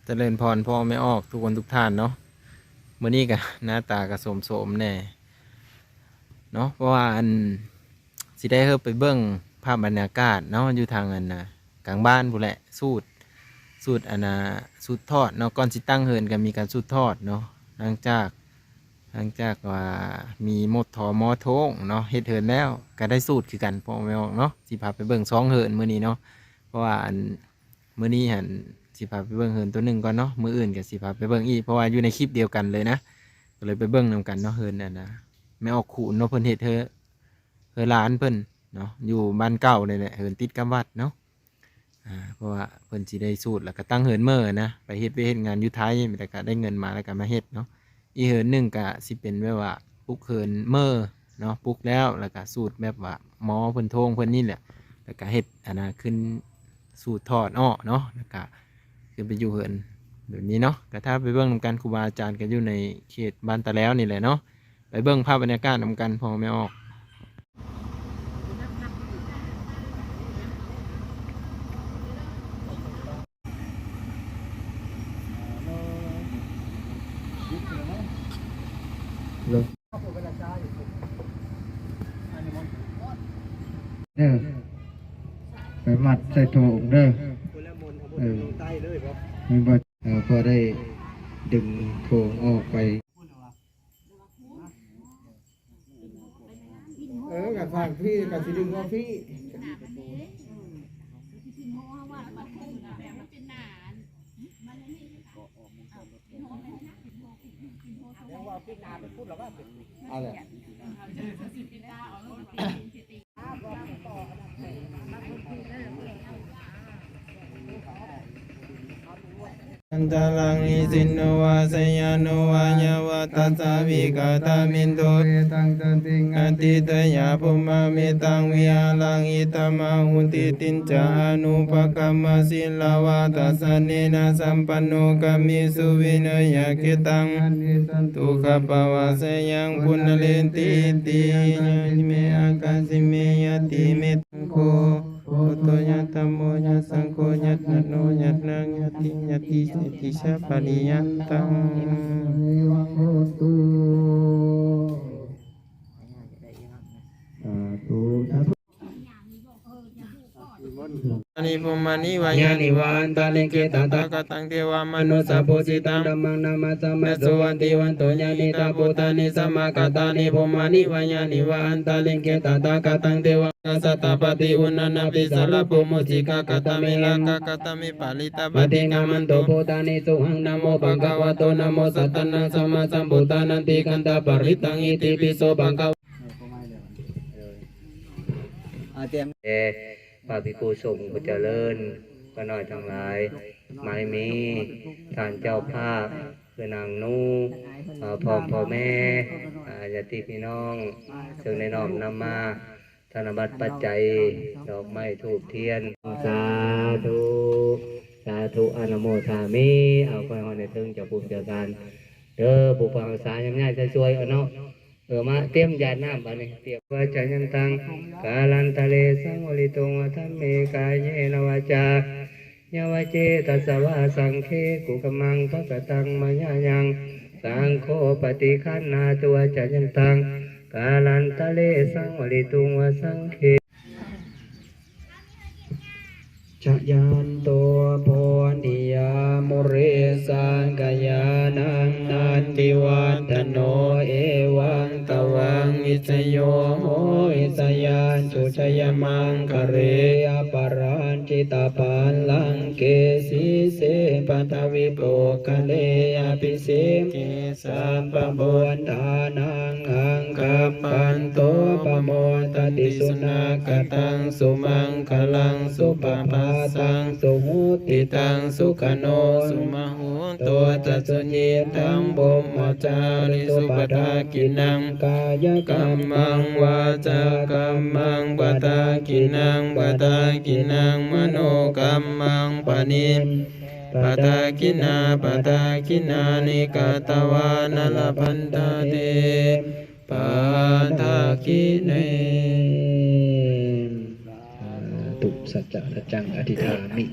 ຈະເລີນພອນພໍ່ແມ່ອອກທຸກຄົນທຸກທ່ານເນາະ. ມື້ນີ້ກະໜ້າຕາກະໂສມໆແດ່ເນາະ ເພາະວ່າອັນ ຊິໄດ້ເຮົາໄປເບິ່ງພາບບັນຍາກາດເນາະ ຢູ່ທາງອັນນະ ກາງບ້ານພຸ້ນແຫຼະ ສູດ ສູດອັນນະ ສູດທອດເນາະ. ກ່ອນຊິຕັ້ງເຮືອນກະມີການສູດທອດເນາະ ຫຼັງຈາກ ຫຼັງຈາກວ່າມີມົດທໍມໍໂທງເນາະ ເຮັດເຮືອນແລ້ວ ກະໄດ້ສູດຄືກັນ ພໍ່ແມ່ອອກເນາະ. ຊິພາໄປເບິ່ງສອງເຮືອນມື້ນີ້ເນາະ ເພາະວ່າອັນ ມື້ນີ້ຫັ້ນຊິພາໄປເບິ່ງເຮືອນໂຕໜຶ່ງກ່ອນເນາະ ມື້ອື່ນກະຊິພາໄປເບິ່ງອີກ ເພາະວ່າຢູ່ໃນຄລິບດຽວກັນເລີຍນະ ກະເລີຍໄປເບິ່ງນຳກັນເນາະ. ເຮືອນອັນນະ ແມ່ອອກຄູນເນາະ ເພິ່ນເຮັດເຮືອນ ເຮືອນຫຼານເພິ່ນເນາະ ຢູ່ບ້ານເກົ່ານີ້ແຫຼະ ເຮືອນຕິດກັບວັດເນາະ. ອາ ເພາະວ່າເພິ່ນຊິໄດ້ສູດ ແລ້ວກະຕັ້ງເຮືອນເມີນະ ໄປເຮັດວຽກເຮັດງານຢູ່ໄທ ແລ້ວກະໄດ້ເງິນມາ ແລ້ວກະມາເຮັດເນາະ. ອີກເຮືອນໜຶ່ງກະຊິເປັນແບບວ່າປຸກເຮືອນເມີເນາະ ປຸກແລ້ວ ແລ້ວກະສູດແບບວ່າມໍເພິ່ນໂທງເພິ່ນນີ້ແຫຼະ ແລ້ວກະເຮັດອັນນະ ຂຶ້ນສູດທອດເນາະ ແລ້ວກະຂຶ້ນໄປຢູ່ເຮືອນແບບນີ້ເນາະ. ກະຖ້າໄປເບິ່ງນຳກັນ ຄູບາອາຈານກະຢູ່ໃນເຂດບ້ານຕາແລ້ວນີ້ແຫຼະເນາະ. ໄປເບິ່ງພາບບັນຍາກາດນຳກັນ ພໍ່ແມ່ອອກ. ເດີ ໄປມັດໃສ່ຖົງເດີ ເອີ ແມ່ນບໍ່? ເອີ ພໍໄດ້ດຶງຖົງອອກໄປ. ເອີ ກະທາງພີ້ກະຊິດຶງເອົາພີ້. Antaram nisinno vā sayāno vā yāvatassa vigatamiddho, etaṃ satiṃ adhiṭṭheyya, brahmametaṃ vihāraṃ idhamāhu. Diṭṭhiñca anupagamma sīlavā dassanena sampanno, kāmesu vineyya gedhaṃ, na hi jātu gabbhaseyyaṃ punaretīti. Yadidaṃ catthi me akāse me, yadi me buddho, yadi me dhammo, yadi me saṅgho, yadi me ñāṇo ñāṇaṃ, yadi me sati satiṃ ca pariyantaṃ. Evaṃ hotu. Sādhu, sādhu. Yāni bhummāni vā yāni va antalikkhe, tathāgataṃ devamanussapūjitaṃ, dhammaṃ namassāma sotthiṃ vanto, yānīdha bhūtāni samāgatāni, bhummāni vā yāni va antalikkhe, tathāgataṃ devamanussapūjitaṃ, ākāsaṭṭhā pati uṇṇānābhī sarabū mūsikā, katā me rakkhā, katā me parittā, paṭikkamantu bhūtāni. Sohaṃ namo bhagavato, namo sattannaṃ sammāsambuddhānanti. Khandhaparittaṃ. Itipi so bhagavā ເອີ ພະພິກຂຸສົງຜູ້ຈະເລີນ ຂ້ານ້ອຍທັງຫຼາຍ ໝາຍມີທ່ານເຈົ້າພາບ ຄືນາງນູ ເອີ ພ້ອມພໍ່ແມ່ ອາ ຍາດຕິພີ່ນ້ອງ ເຊິ່ງໄດ້ນ້ອມນຳມາ ທະນະບັດປັດໄຈ ດອກໄມ້ທູບທຽນ ສາທຸ ສາທຸ ອະນຸໂມທາມິ ເອົາໄປຮອດໃນເທິງເຈົ້າພູມເຈົ້າສານເດີ ຜູ້ຟັງຮັກສາ ຍຳຍ້າຍຊ່ວຍເອົາເນາະ. ເອີ ມາຕຽມຢາດນ້ຳບາດນີ້ ຕຽມ Ācikkhamaṃ vācāyantaṃ kālantare saṃvarituṃ vā dhamme kāyena vācāya va cetasā vā saṅghe kukammaṃ pakataṃ mayā yaṃ saṅgho paṭiggaṇhātu ācāyantaṃ kālantare saṃvarituṃ vā saṅghe. Jayanto bodhiyā mūle sakyānaṃ nandivaḍḍhano, evaṃ tvaṃ vijayo hohi jayassu jayamaṅgale, aparājitapallaṅke sīse paṭhavipokkhare abhiseke sabbabuddhānaṃ aggappatto pamodati. Sunakkhattaṃ sumaṅgalaṃ supabhātaṃ suhuṭṭhitaṃ sukhaṇo sumuhutto ca suyiṭṭhaṃ brahmacārisu. Padakkhiṇaṃ kāyakammaṃ vācākammaṃ padakkhiṇaṃ padakkhiṇaṃ manokammaṃ paṇidhī padakkhiṇā padakkhiṇāni katvāna labhantatthe padakkhiṇe. Sādhu. Saccaṃ saccaṃ adhiṭṭhāmi.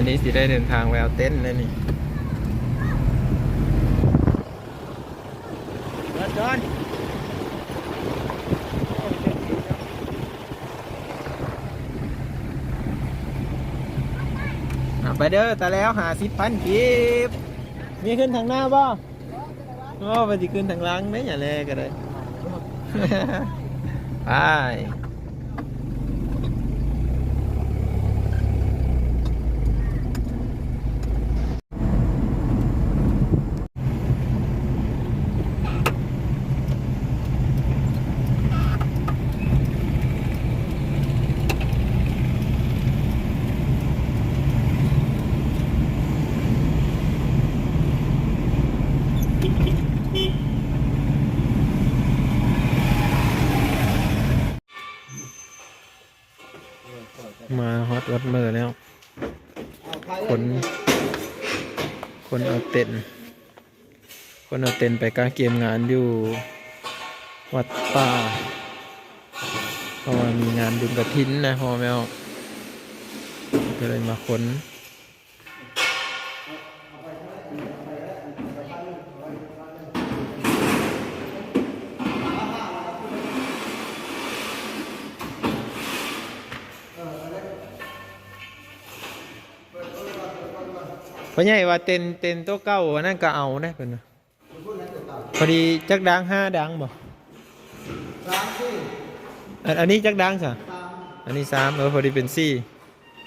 ນີ້ຊິໄດ້ເດີນທາງໄປເອົາເຕັນແລ້ວນີ້. ຈອນ ອ່າ ໄປເດີ ຕາແລ້ວ ຫ້າສິບພັນກີບ. ມີຂຶ້ນທາງໜ້າບໍ່? ໂອ້ ມັນຊິຂຶ້ນທາງຫຼັງເດ້ ຢ່າແລກໍໄດ້. ໄປ. ມາຮອດວັດເມີແລ້ວ. ຄົນ ຄົນເອົາເຕັນ ຄົນເອົາເຕັນໄປກະກຽມງານຢູ່ວັດປ່າ ເພາະວ່າມີງານບຸນກະຖິນນະ ພໍ່ແມ່ ກໍເລີຍມາຄົນ. ພໍ່ໃຫຍ່ວ່າເຕັນ ເຕັນໂຕເກົ່າອັນນັ້ນກໍເອົານະເພິ່ນວ່າ. ພໍດີຈັກດັງ ຫ້າດັງບໍ່? ສາມ ສີ່ ອັນ ອັນນີ້ຈັກດັງຊະ? ສາມ ອັນນີ້ສາມ ເອີ ພໍດີເປັນສີ່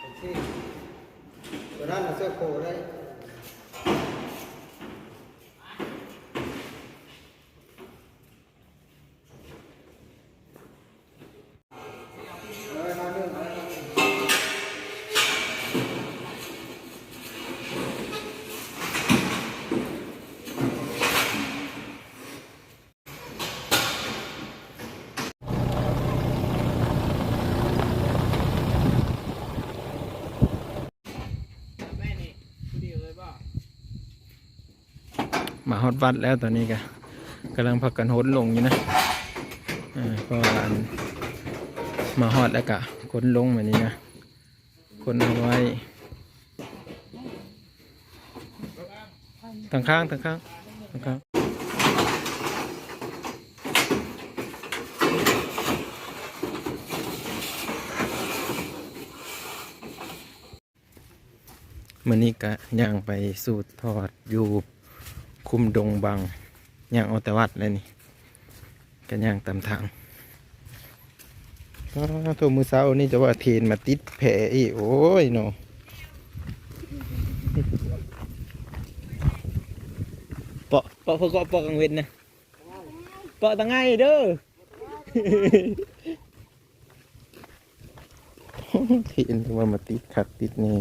ເປັນສີ່ ຕົວນັ້ນນະເສື້ອໂຄໄດ້. ມາຮອດວັດແລ້ວ ຕອນນີ້ກະກຳລັງພາກັນຂົນລົງຢູ່ນະ. ເອີ ເພາະວ່າອັນ ມາຮອດແລ້ວກະຂົນລົງແບບນີ້ນະ ຂົນເອົາໄວ້ ທາງຂ້າງ ທາງຂ້າງ ທາງຂ້າງ. ມື້ນີ້ກະຍ່າງໄປສູດທອດຢູ່ຄຸ້ມດົງບັງ ຍ່າງອອກແຕ່ວັດແລ້ວນີ້ ກະຍ່າງຕາມທາງ. ອ້າໂທ້ ມື້ເຊົ້ານີ້ຈະວ່າເທນມາຕິດແພອີກ ໂອ້ຍເນາະ. ເປາະ ເປາະ ເພາະເກາະ ເປາະກາງເວັນນະ ເປາະຕາໄງເດີ. ເຫັນວ່າມາຕິດຄັກຕິດແນ່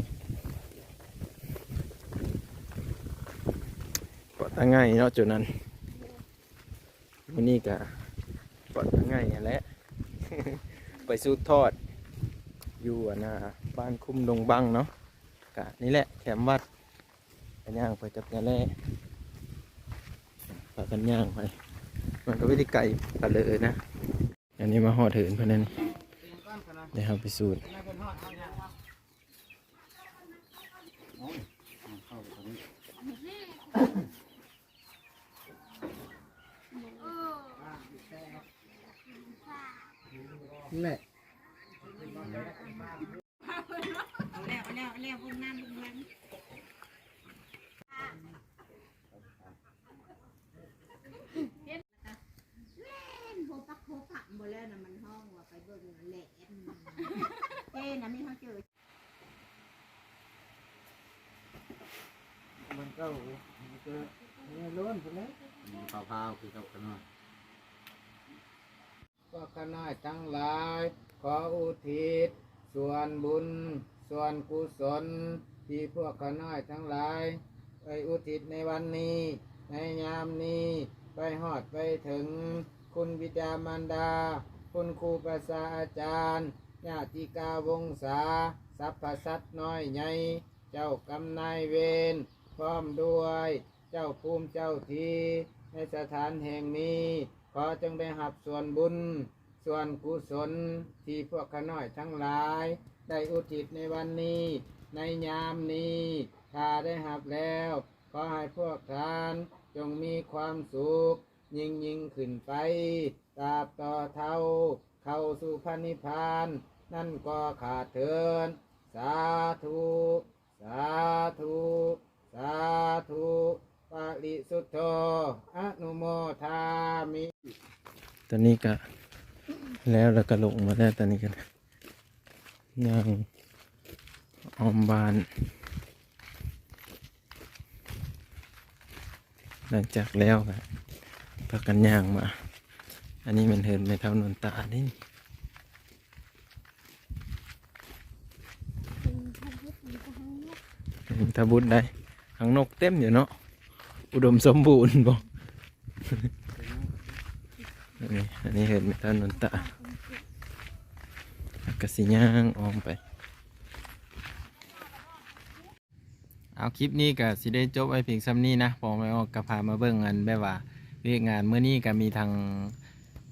ເປາະຕາໄງເນາະ ໂຈນັ້ນ. ມື້ນີ້ກະເປາະຕາໄງຫັ້ນແຫຼະ ໄປສູດທອດຢູ່ອັນນ່າ ບ້ານຄຸ້ມດົງບັງເນາະ. ກະນີ້ແຫຼະ ແຄມວັດ ກະຍ່າງໄປກັບຍາແລ້ ພາກັນຍ່າງໄປ ມັນກະບໍ່ໄດ້ໄກປານໃດນະ. ອັນນີ້ມາຮອດເຮືອນເພິ່ນແລ້ວນີ້ ດຽວເຮົາໄປສູດ. ແຫຼະ ເອົາແລ້ວ ເອົາແລ້ວ ເອົາແລ້ວ ເບິ່ງໜ້າເບິ່ງຫຼັງ. ເຫັນ ແລ່ນໂພປັກໂພປັກບໍ່ແລ້ວນະ ມັນຮ້ອງວ່າໄປເບິ່ງແຫຼະ ເຈົ້ນະ ມີເຮົາເຈີ ມັນເກົ່າ ມັນເກີດ ມັນລ້ນພຸ້ນແຫຼະ ມັນພາວໆ ຄືເກົ່າກັນວ່າ. ພວກຂ້ານ້ອຍທັງຫຼາຍ ຂໍອຸທິດສ່ວນບຸນສ່ວນກຸສົນ ທີ່ພວກຂ້ານ້ອຍທັງຫຼາຍໄດ້ອຸທິດໃນວັນນີ້ ໃນຍາມນີ້ ໄປຮອດໄປເຖິງຄຸນບິດາມານດາ ຄຸນຄູປະຊາອາຈານ ຍາຕິກາວົງສາ ສັບພະສັດນ້ອຍໃຫຍ່ ເຈົ້າກຳນາຍເວນ ພ້ອມດ້ວຍເຈົ້າພູມເຈົ້າທີ່ໃນສະຖານແຫ່ງນີ້ ຂໍຈົ່ງໄດ້ຮັບສ່ວນບຸນ ສ່ວນກຸສົນທີ່ພວກຂ້ານ້ອຍທັງຫຼາຍໄດ້ອຸທິດໃນວັນນີ້ ໃນຍາມນີ້ ຂ້າໄດ້ຮັບແລ້ວ ຂໍໃຫ້ພວກທ່ານຈົ່ງມີຄວາມສຸກຍິ່ງໆຂຶ້ນໄປ ຕາບຕໍ່ເທົ່າເຂົ້າສູ່ພະນິບພານນັ້ນກໍຂ້າເທີ້ນ. ສາທຸ ສາທຸ ສາທຸ ປະລິສຸດໂທ ອະນຸໂມທາມິ. ຕອນນີ້ກະແລ້ວ ແລ້ວກະລົງມາແລ້ວ ຕອນນີ້ກະຍ່າງອ້ອມບ້ານ ຫຼັງຈາກແລ້ວກະພາກັນຍ່າງມາ. ອັນນີ້ແມ່ນເຮືອນແມ່ເຖົ້ານວນຕາເດ້. ເຫັນທະບຸດໄດ໋ ຮັງນົກເຕັມຢູ່ເນາະ ອຸດົມສົມບູນບໍ. ອັນນີ້ ອັນນີ້ເຫັນແມ່ເຖົ້ານວນຕາ ແລ້ວກະຊິຍ່າງອ້ອມໄປ. ເອົາ ຄລິບນີ້ກະຊິໄດ້ຈົບໄວ້ພຽງສ່ຳນີ້ນະ ພໍ່ແມ່ອອກກະພາມາເບິ່ງ ອັນແບບວ່າວຽກງານມື້ນີ້ກະມີທັງ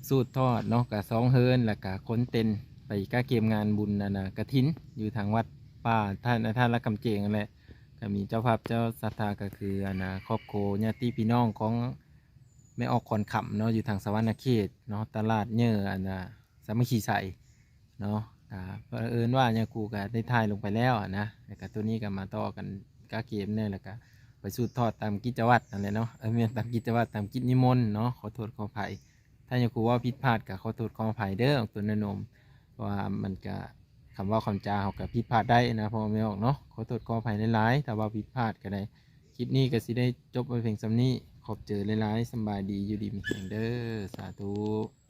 ສູດທອດເນາະ ກະຊອງເຮືອນ ແລ້ວກະຄົນເຕັ້ນ ໄປກະກຽມງານບຸນ ອັນນະ ກະຖິນ ຢູ່ທາງວັດປ່າທ່ານ ທ່ານລະກຳເຈງຫັ້ນແຫຼະ. ກະມີເຈົ້າພາບເຈົ້າສັດທາ ກະຄື ອັນນະ ຄອບຄົວຍາດຕິພີ່ນ້ອງຂອງແມ່ອອກຂອນຄຳເນາະ ຢູ່ທາງສະຫວັນນະເຂດເນາະ ຕະຫຼາດເຍີ ອັນນະ ສາມັກຄີໄຊເນາະ. ກະບັງເອີນວ່າຍາຄູກະໄດ້ຖ່າຍລົງໄປແລ້ວຫັ້ນນະ ແລ້ວກະໂຕນີ້ກະມາຕໍ່ກັນກະເກມແດ່ ແລ້ວກະໄປສູດທອດຕາມກິດຈະວັດຫັ້ນແຫຼະເນາະ ເອີ ແມ່ນຕາມກິດຈະວັດ ຕາມກິດນິມົນເນາະ. ຂໍໂທດຂໍອະໄພ ຖ້າຍາຄູເວົ້າຜິດພາດກະຂໍໂທດຂໍອະໄພເດີ້ ຕົວນ້ອຍໜຸ່ມ ເພາະວ່າມັນກະ ຄຳເວົ້າຄຳຈາເຮົາກະຜິດພາດໄດ້ນະ ພໍ່ແມ່ອອກເນາະ. ຂໍໂທດຂໍອະໄພຫຼາຍໆ ຖ້າເວົ້າຜິດພາດກະໄດ້. ຄລິບນີ້ກະຊິໄດ້ຈົບໄວ້ພຽງສ່ຳນີ້. ຂອບໃຈຫຼາຍໆ ສຳບາຍດີ ຢູ່ດີມີແຮງເດີ້ ສາທຸ.